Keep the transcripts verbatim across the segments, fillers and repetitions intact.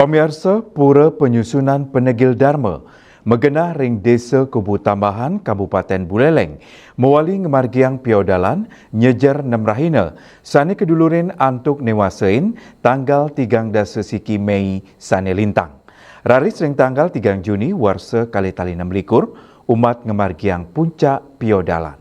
Pamiarsa, Pura Penyusunan Penegil Dharma magenah ring Desa Kubu Tambahan, Kabupaten Buleleng, mawali ngamargiang piodalan nyejer nem rahina sane kadulurin antuk newasain tanggal tigang dasa siki Mei sane lintang. Raris ring tanggal tigang Juni warsa kalih tali nem likur, umat ngamargiang puncak piodalan.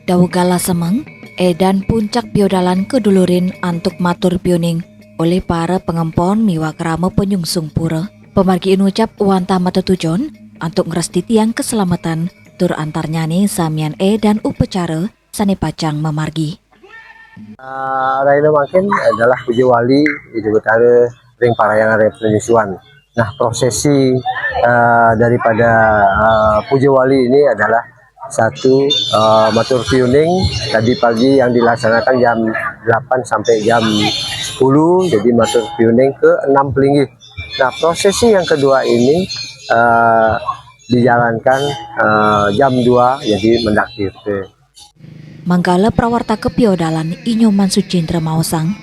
Daweg galah semeng, edan puncak piodalan kadulurin antuk matur piuning olih para pangempon miwah krama panyungsung pura. Pamargi inucap wantah matetujon antuk ngrastitiang kaslametan tur antarnyane samian edan upacara sane pacang mamargi. Ah, rahina mangkin adalah Puja Wali Ida Betara ring parahyangan ring penyusuan. Nah, prosesi, ah, daripada, ah, Puja Wali ini adalah satu, ah, matur piuning tadi pagi yang dilaksanakan jam delapan sampai jam sepuluh, jadi matur piuning ke enam pelinggih. Nah, prosesi yang kedua ini, ah, dijalankan, ah, jam dua, jadi mendak tirta. Manggala prawartaka piodalan I Nyoman Sucendra maosang,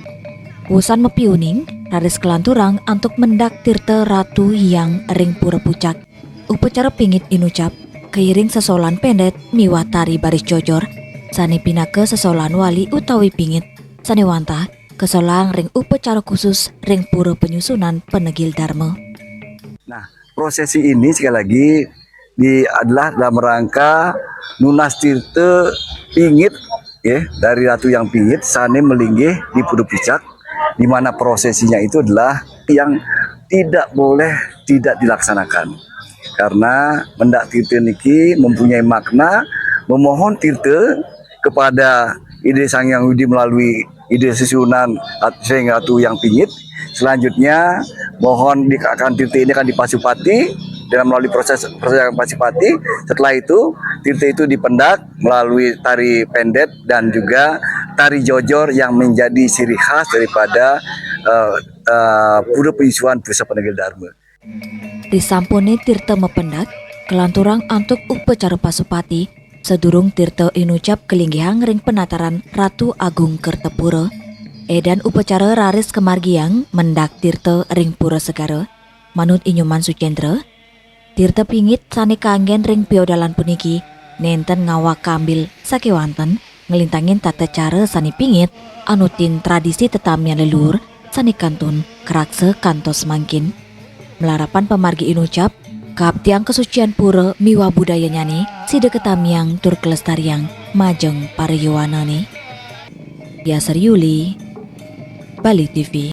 wusan mapiuning raris kalanturang antuk mendak tirta Ratu Hyang ring Pura Pucak. Upacara pingit inucap kairing sesolahan pendet miwah tari baris jojor, sane pinaka sesolahan wali utawi pingit sane wantah kasolahang ring upacara khusus ring Pura Penyusunan Penegil Dharma. Nah, prosesi ini sekali lagi di, adalah dalam rangka nunas tirta pingit, ya, dari Ratu Hyang Pingit sane malinggih di Pura Pucak, di mana prosesinya itu adalah yang tidak boleh tidak dilaksanakan. Karena mendak tirta niki mempunyai makna memohon tirta kepada Ida Sang Hyang Widi melalui Ida Sesuhunan At-, Sering Ratu Hyang Pingit. Selanjutnya, mohon di, akan tirta ini akan dipasupati dengan melalui proses, proses yang pasupati. Setelah itu, tirta itu dipendak melalui tari pendet dan juga tari jojor yang menjadi ciri khas daripada, eh, eh, Pura Penyusunan Pusat Penegil Dharma. Risampune tirta mapendak, kalanturang antuk upacara pasupati, sadurung tirta inucap kalinggihang ring penataran Ratu Agung Kertapura. Edan upacara raris kamargiang mendak tirta ring Pura Segara. Manut I Nyoman Sucendra, tirta pingit sane kanggen ring piodalan puniki nenten ngawak kambil sakewanten nglintangin tata cara sane pingit anutin tradisi tetamian leluhur sane kantun karaksa kantos mangkin. Malarapan pamargi inucap, kaaptiang kasucian pura miwah budayanyane sida katamiang tur kalestariang majeng para yowanane. Yasar Yuli, Bali T V.